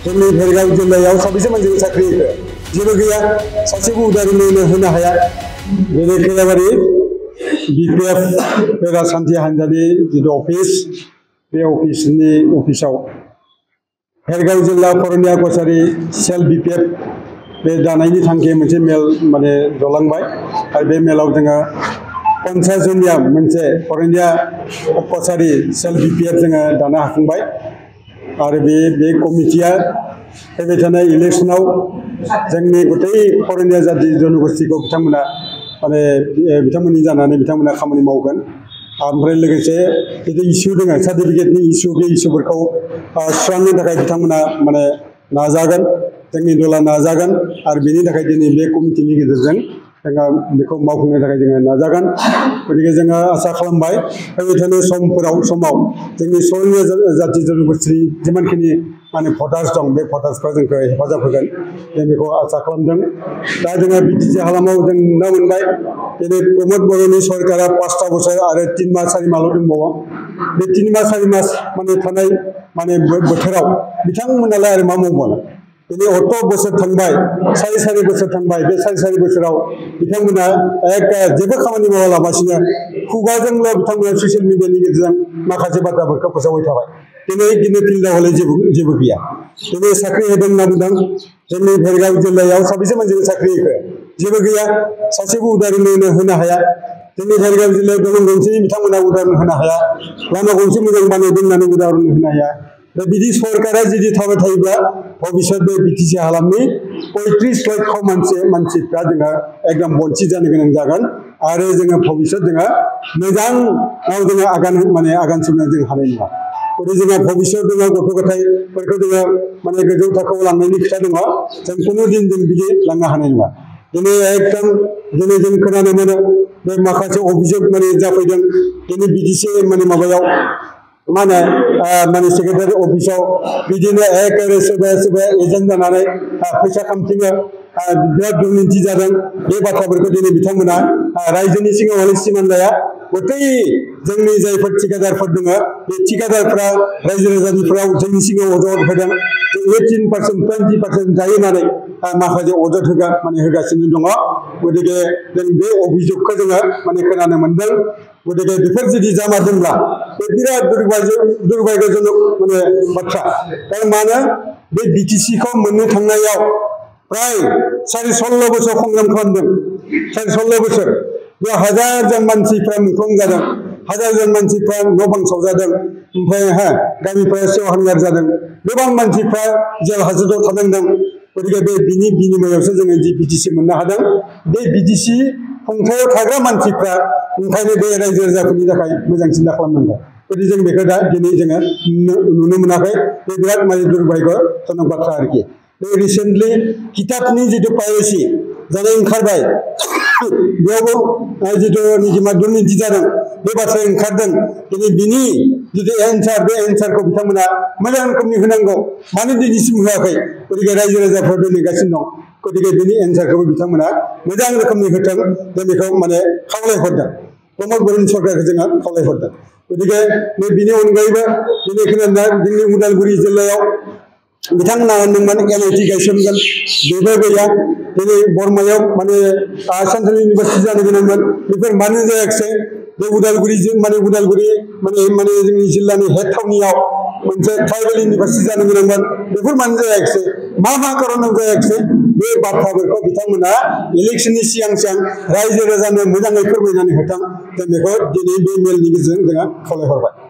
जोंनि भेरगाव जिल्लायाव साबेसे मानसिया साख्रि होखो जेबो गैया सासेबो उदाहरन होनो हाया दिनै खैराबारि बिपिएफ राजखान्थि हान्जानि जिथु अफिस बे अफिसाव भेरगाव जिल्ला करनिया कछारी सेल बिपिएफ बे दानायनि थांखि मोनसे मेल माने जलांबाय आरो बे मेलाव जोङो 50 जनिया मोनसे करनिया कछारी सेल बिपिएफ जोङो दानो हाखांबाय आरो बे कमिटिया फैबाय थानाय इलेक्शनाव जोंनि गथै करनिया जाति जनगोष्ठीखौ बिथांमोना माने बिथांमोननि जानानै बिथांमोना खामानि मावगोन ओमफ्राय लोगोसे जितु इस्यु दङ सार्टिफिकेटनि इस्यु बे इस्युफोरखौ सुस्रांनो थाखाय बिथांमोना माने नाजागोन जोंनि दला नाजागोन आरो बेनि थाखाय दिनै बे कमिटिनि गेजेरजों जोङो बेखौ मावफुंनो थाखाय जोङो नाजागोन गतिके जोङो आसा खालामबाय फैबाय थानाय समाव जोंनि करनिया जाति जनगोष्ठीनि जिमानखिनि माने भटार्स दं बे भटार्सफ्रा जोंखौ हेफाजाब होगोन जों बेखौ आसा खालामदों दा जोङो बिटिसि हालामाव जों नुनो मोनबाय दिनै प्रमद बर'नि सरकारा 5 बोसोर आरो 3 मास 4 मासल' दंबावो बे 3 मास 4 मास माने थानाय माने बोथोराव बिथांमोनालाय आरो मा मावबावनो दिनै 8 बोसोर थांबाय 4.5 बोसोर थांबाय बे 4.5 बोसोराव बिथांमोना जेबो खामानि मावालाबासिनो खुगाजोंल' बिथांमोना ससियेल मिडियानि गेजेरजों माखासे बाथ्राफोरखौ फोसावबाय थाबाय दिनै फिल्डआव हले जेबो गैया दिनै साख्रि होदों होनना बुंदों जोंनि भेरगाव जिल्लायाव साबेसे मानसिया साख्रि होखो जेबो गैया सासेबो उदाहरन होनो हाया जोंनि भेरगाव जिल्लायाव दलं गंसेनि बिथांमोना उदाहरन होनो हाया लामा गंसे मोजां बानायदों होननानै उदाहरन होनो हाया दा बिदि सरकारा जुदि थाबाय थायोब्ला भबिष्यत बे बिटिसि हालामनि 35 लाख मानसिफ्रा जोङो एकदम बन्चित जानो गोनां जागोन आरो जोङो भबिष्यत जोङो मोजाङाव जोङो आगान सुरनो जों हानाय नङा गतिके जोंहा भबिष्यत दङ गथ' गथायफोरखौ जोङो माने गोजौ थाखोआव लांनायनि खोथा दङ जों खुनु दिन जों बिदि लांनो हानाय नङा दिनै एकदम दिनै जों खोनानो मोनो बे माखासे अभियोग माने जाफैदों दिनै बिटिसि माने माबायाव मा होनो माने सेक्रेटारि अफिसाव बिदिनो एकेबारे सोरबा एजेन्ट जानानै फैसा खामथिङो बिराद दुर्निति जादों बे बाथ्राफोरखौ दिनै बिथांमोना रायजोनि सिगाङाव हले सिमान लाया गथै जोंनि जायफोर ठिकादारफोर दङ बे ठिकादारफ्रा रायजो राजानिफ्राव जोंनि सिगाङाव अजद होदों 18% 20% जायो होननानै माखासे अजद होगासिनो दङ गतिके जों बे अभियोगखौ जोङो माने खोनानो मोनदों गतिके बेफोर जुदि जामारदोंब्ला बे बिराद दुर्भाग्यजनक माने बाथ्रा मानो बे बिटिसिखौ मोननो थांनायाव प्राय 16.5 बोसोर संग्राम खालामदों 16.5 बोसोर बे हाजारजन मानसिफ्रा मुंख्लं जादों हाजारजन मानसिफ्रा न' बां सावजादों ओमफ्राय गामिफ्रा सेवहांगार जादों गोबां मानसिफ्रा जेल हाजतआव थानांदों गतिके बे बिनि बिनिमयावसो जोङो जि बिटिसि मोननो हादों बे बिटिसि खुंथायाव थाग्रा मानसिफ्रा ओंखायनो बे रायजो राजाफोरनि थाखाय मोजां सिन्था खालामनांगौ गतिके जों बेखौ दा दिनै जोङो नुनो मोनाखै बे बिराद माने दुर्भाग्यजनक बाथ्रा आरोखि बे रिसेन्टलि किताबनि जितु पाइरेसि जानाय ओंखारबाय बेयावबो जितु निजिमा दुर्निति जादों बे बाथ्राया ओंखारदों दिनै बिनि जितु एन्सार बे एन्सारखौ बिथांमोना मोजां रोखोमनि होनांगौ मानो दिनैसिम होआखै गतिके रायजो राजाफ्रा नेगासिनो दं गतिके बिनि एन्सारखौबो बिथांमोना मोजां रोखोमनि होथों जों बेखौ माने खावलायहरदों प्रमद बर'नि सरकारखौ जोङो खावलायहरदों गतिके बिनि अनगायैबो दिनै खोनादों जोंनि उदालगुरि जिल्लायाव बिथांमोना होनदोंमोन LIT गायसनगोन बेबो गैया दिनै बरमायाव माने सेन्ट्रेल इउनिभार्सिटि जानो गोनांमोन बेफोर मानो जायाखिसै बे उदालगुरि माने जोंनि जिल्लानि हेड टाउनियाव मोनसे ट्राइबेल इउनिभार्सिटि जानो गोनांमोन बेफोर मानो जायाखिसै मा खारनाव जायाखिसै बे बाथ्राफोरखौ बिथांमोना इलेक्शननि सिगां रायजो राजानो मोजाङै फोरमायनानै होथों जों बेखौ दिनै बे मेलनि गेजेरजों जोङो खावलायहरबाय।